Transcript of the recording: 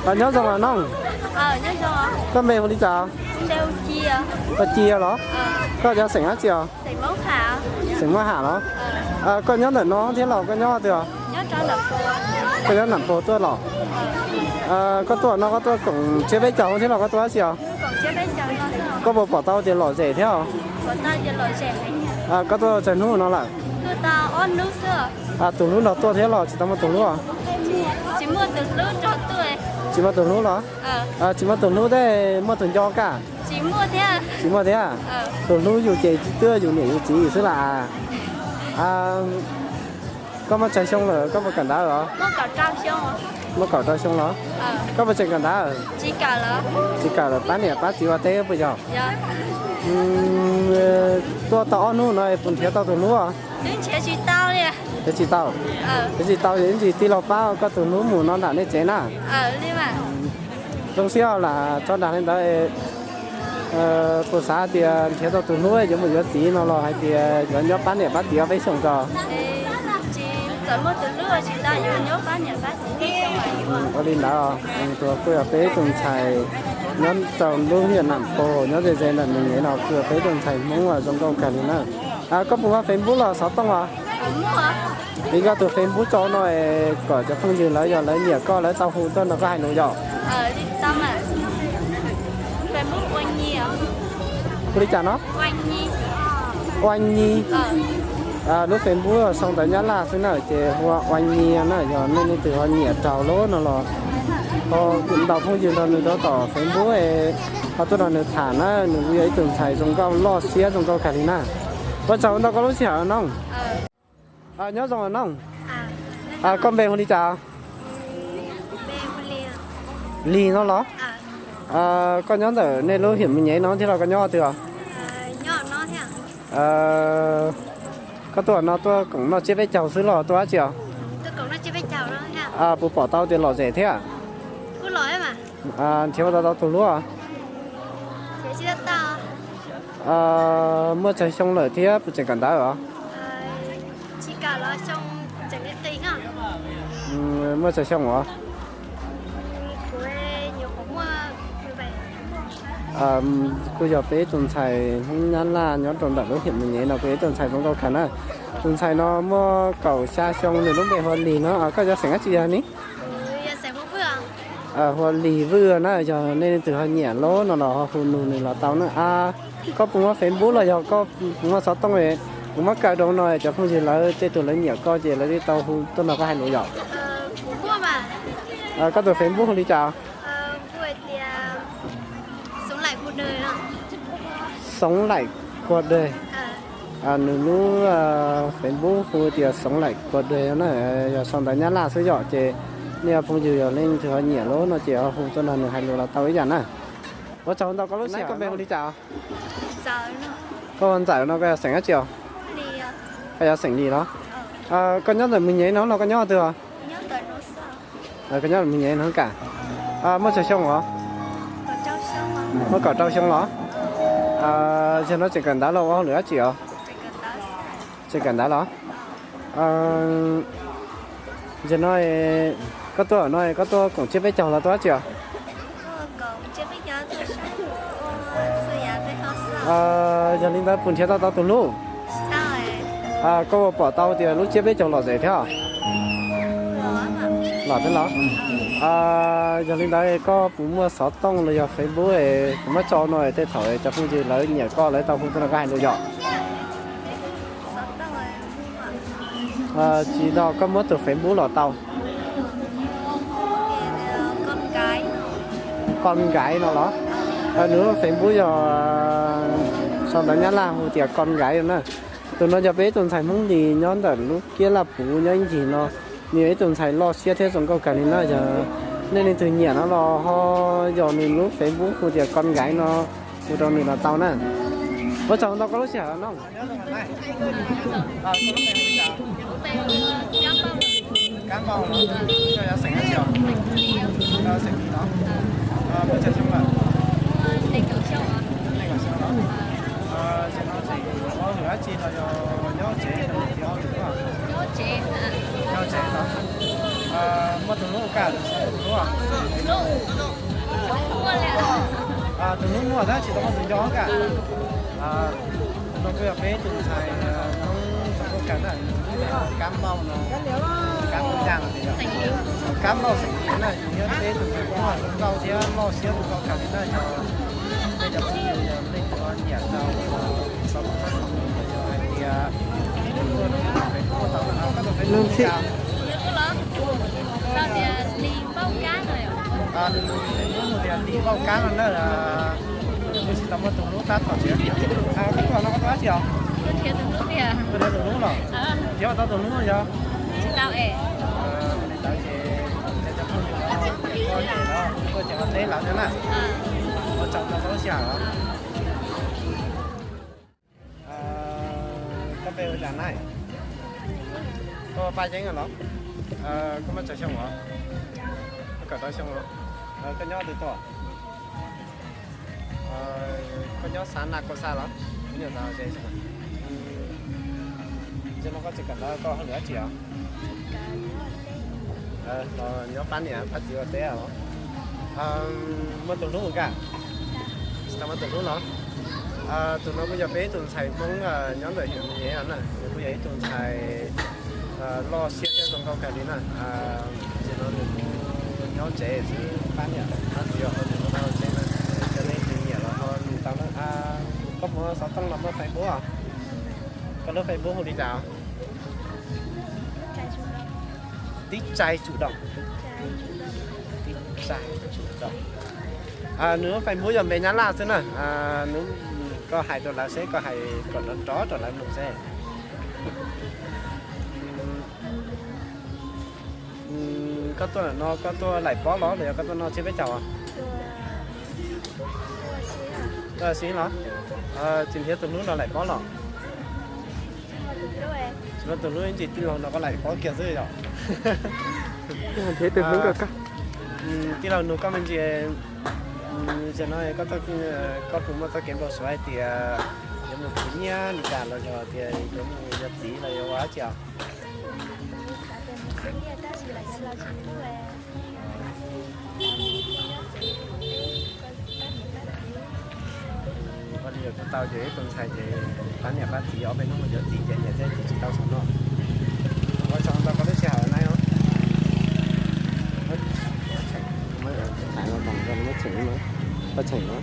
Koj nyob zoo los noog? Koj npe hu li cas? Koj Ci los? Koj cov xeem dab tsi os? Xeem Muab Ham los? Koj nyob ntawm no thiab los koj nyob twg os? Koj nyob Nam Pog tuaj los? Koj tuaj no koj tuaj koom tsiab peb caug thiab los koj tuaj dab tsi os? Koj puas pom tau tias lom zem thiab os? Koj tuaj tsawg hnub no lawm? Tus hlub nrog tuaj thiab los tsis tau muaj tus hlub? Tsis muaj tus hlub los? Tsis muaj tus hlub tej muaj tus nco kaj? Tsis muaj thiab. Tus hlub yus ces twb yus niam yus txiv xwb las. Koj muaj tsawg xyoo lawm koj puas kawm ntawv os? Muaj kaum rau xyoo los? Koj puas tseem kawm ntawv? Tsis kawm lawm pab niam pab txiv ua teb puas yog? Tuaj tau ob hnub no puas nrhiav tau tus hlub? Nrhiav tsis tau. Nrhiav tsis tau yog ib ntsis tij laug pab koj tus hlub mus no nram nej tsev na. Zoo siab lam tso dag li ntawd. Puas xav tias nrhiav tau tus hlub yuav mus yuav txiv no los hais tias yuav nyob pab niam pab txiv ob peb xyoos tso? Ua li ntawd, tus kuj yog peb ib tug ntxhais nyob rau lub hiam Nam Pog nyob ze ze ntawm Mes Nyem no kuj yog peb ib tug ntxhais Hmoob uas zoo nkauj kawg li na. Koj puas muaj Facebook los xov tooj os? Piv koj tus Facebook tso no kom cov phooj ywg lawv yog lawv nyiam koj lawv tau hu tuaj nrog koj hais lus yom. Hu li cas no? Ua Nyi. Lub Facebook sau ntawv Nyab Laj xwb na ces hu ua Ua Nyi na. Yog nej leej twg ho nyiam raug lawm no los ho ntau phooj ywg nrog nws rau tom Facebook ho tuaj nrog nws tham na. Nws kuj yog ib tug ntxhais zoo nkauj loj siab zoo nkauj kawg li na. Ua tsaug ntau koj lub sij hawm no. Nyob zoo os noog. Koj npe hu li cas? Lis no los? Koj nyob ntawm nej lub hiam Mes Nyem no thiab los koj nyob twg os? Koj tuaj no tuaj koom noj tsiab peb caug xwb los tuaj dab tsi os? Puas pom tau tias lom zem thiab? Nrhiav tau tau tus hlub? Muaj tsawg xyoo lawm thiab puas tseem kawm ntawv os? Muaj tsawg xyoo os? Kuj yog peb ib tug ntxhais Hmoob Nyab Laj nyob rau ntawm lub hiam Mes Nyem no kuj yog ib tug ntxhais zoo nkauj kawg na. Tus ntxhais no muaj kaum xya xyoo nws lub npe hu ua Lis no. Koj yog xeem dab tsi yog ni? Hu ua Lis Vwj na. Yog nej leej twg ho nyiam lawm no los ho hu nug nws los tau na. Koj puas muaj Facebook los yog koj puas muaj xov tooj? Kuv muab kaw rau no cov phooj ywg lawv tej tug lawv nyiam koj ces lawv thiaj tau hu tuaj nrog koj hais lus yom. Koj tus Facebook hu li cas? Xoov Laim Kua Deg. Nws lub Facebook hu tias Xoov Laim Kua Deg na. Yog sau ntawv Nyab Laj xwb yom ces nej phooj ywg yog leej twg ho nyiam lawm no ces ho hu tuaj nrog nws hais lus los tau ib yam na. Ua tsaug ntau koj lub sij hawm. Koj npe hu li cas? Koj hu ua Ntxawm no, koj yog xeem dab tsi os? Koj yog xeem Lis los? Koj nyob ntawm Mes Nyem no los koj nyob twg os? Koj nyob Mes Nyem no kawg? Muaj tsawg xyoo os? Muaj kaum rau xyoo los? Yog no tseem kawm ntawv los ua hauj lwm dab tsi os? Tseem kawm ntawv los? Yog no koj tuaj no koj tuaj koom tsiab peb caug los tuaj dab tsi os? Yog li ntawd puas nrhiav tau tau tus hlub? Koj puas pom tau tias lub tsiab peb caug lom zem thiab? Los thiab los? Yog li ntawd koj puas muaj xov tooj los yog Facebook kuv muab tso no tej thaum cov phooj ywg lawv nyiam koj lawv tau hu tuaj nrog koj hais lus yom? Tsis, no koj muab tus Facebook los tau. Koj Nkaiv no los? Nws lub Facebook yog sau ntawv Nyab Laj hu tias Koj Nkaiv no na. Tus no yog peb ib tug ntxhais Hmoob Lis nyob ntawm lub kiab Laj Puv nyob ib ncig no. Nws yog ib tug ntxhais loj siab thiab zoo nkauj kawg li na. Yog nej leej twg nyiam no los ho yog nws lub Facebook hu tias Koj Nkaiv no, hu rau nws los tau na. Ua tsaug ntau koj lub sij hawm no. Kab Npauj, koj yog xeem dab tsi os? Xeem Lis los? Muaj tsawg xyoo lawm? Tam no tseem ua hauj lwm dab tsi los yog nyob tsev los yog ua hauj lwm? Nyob tsev los? Muaj tus hlub kaj tus hlub? Tus hnub muaj tab sis tsis tau muaj tus nco ka. Tus no kuj yog peb tus ntxhais Hmoob txog nkauj kawg na, Kab Mauj no, Kab Mauj Yaj no, Kab Mauj xeem Yim na, yus yog peb tus ntxhais Hmoob zoo nkauj thiab loj siab zoo nkauj kawg li na. Yog nej cov phooj ywg yog leej twg nyiam tau, txhob txhawj, yog hais tias Facebook tau, koj tus Facebook li cas? Nws tus Facebook hu tias Lis Pauj Kab no na. Kuv tsis tau muaj tus hlub tab tom tsev. Koj tuaj no koj tuaj dab tsi os? Koj nrhiav tus hlub los? Nrhiav tau tus hlub yog? Li ntawd ces, ces cov phooj ywg no, koj ces ua teb lawv thiab na. Ua tsaug rau koj lub sij hawm os. Koj npe hu cas na? Koj Paj Yeeb los? Koj muaj tsawg xyoo os? Koj kawm tau xyoo os? Koj nyob twg tuaj? Koj nyob xav na koj xav los? Ub, nyob ntawd ze. Ntawm no koj tsis kawm ntawv, koj hauj lwm dab tsi os? Los nyob pab niam pab txiv ua teb os. Muaj tus hlub ka? Tsis tau muaj tus hlub los? Tus no kuj yog peb ib tug ntxhais Hmoob nyob ntawm Hiam Nyev na, nws kuj yog ib tug ntxhais loj siab thiab zoo nkauj kawg li na. Ces no nws kuj nyob tsev xwb, pab niam pab txiv ua hauj lwm ua teb na. Yog leej twg nyiam los ho nug tau na. Koj muaj xov tooj los muaj Facebook? Koj lub Facebook hu li cas? Tib Tsaig Tsum Doom. Tib Tsaig Tsum Doom. Nws lub Facebook yog npe Nyab Laj xwb na. Nws, koj hais rau lawv seb, koj hais kom nrov nrov rau lawv mloog seb. Koj tuaj ntawm no koj tuaj laim pob los los yog koj tuaj noj tsiab peb caug? Tuaj sib los? Tsis nrhiav tus hlub los laim pob los? Tsis muaj tus hlub, ib ntsis tij laug nrog koj laim pob kiag xwb yom? Nrhiav tus hlub rau koj. Tij laug nug koj me ntsis, zaum no koj, koj puas muaj txoj kev npau suav hais tias yuav mus khwv nyiaj li cas los yog tias yuav mus yuav txiv los yuav ua dab tsi os? Ua li yog kuj tau ces ib tug ntxhais ces pab niam pab txiv, ob peb hnub mus yuav txiv ces nyiam thiab ces tsis tau xav noj. Ua tsaug ntau koj lub sij hawm na. Koj tseem no.